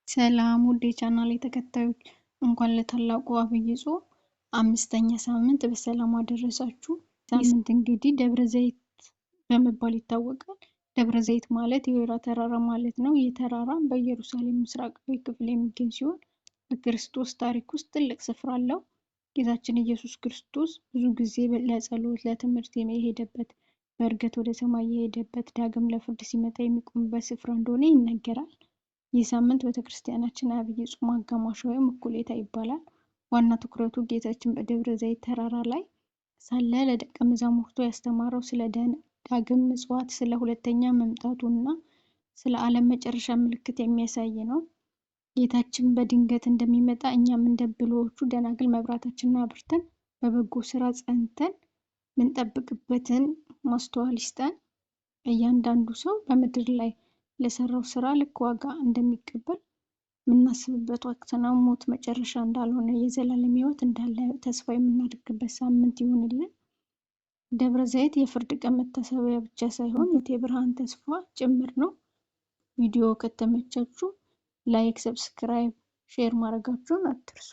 ሰላም ውድ የቻናሌ ተከታዮች፣ እንኳን ለታላቁ ዐቢይ ጾም አምስተኛ ሳምንት በሰላም አደረሳችሁ። ሳምንት እንግዲህ ደብረ ዘይት በመባል ይታወቃል። ደብረ ዘይት ማለት የወይራ ተራራ ማለት ነው። ይህ ተራራ በኢየሩሳሌም ምስራቃዊ ክፍል የሚገኝ ሲሆን በክርስቶስ ታሪክ ውስጥ ትልቅ ስፍራ አለው። ጌታችን ኢየሱስ ክርስቶስ ብዙ ጊዜ ለጸሎት፣ ለትምህርት የሄደበት፣ በእርገት ወደ ሰማይ የሄደበት፣ ዳግም ለፍርድ ሲመጣ የሚቆምበት ስፍራ እንደሆነ ይነገራል። ይህ ሳምንት ቤተክርስቲያናችን ዐቢይ ጾም አጋማሽ ወይም እኩሌታ ይባላል። ዋና ትኩረቱ ጌታችን በደብረ ዘይት ተራራ ላይ ሳለ ለደቀ መዛሙርቱ ያስተማረው ስለ ዳግም ምጽዋት፣ ስለ ሁለተኛ መምጣቱ እና ስለ ዓለም መጨረሻ ምልክት የሚያሳይ ነው። ጌታችን በድንገት እንደሚመጣ እኛም እንደ ብልሆቹ ደናግል መብራታችንን አብርተን በበጎ ስራ ጸንተን ምንጠብቅበትን ማስተዋል ይስጠን። እያንዳንዱ ሰው በምድር ላይ ለሰራው ስራ ልክ ዋጋ እንደሚቀበል የምናስብበት ወቅት ነው። ሞት መጨረሻ እንዳልሆነ፣ የዘላለም ሕይወት እንዳለ ተስፋ የምናደርግበት ሳምንት ይሁንልን። ደብረ ዘይት የፍርድ ቀን መታሰቢያ ብቻ ሳይሆን የብርሃን ተስፋ ጭምር ነው። ቪዲዮ ከተመቻችሁ like፣ subscribe፣ share ማድረጋችሁን አትርሱ።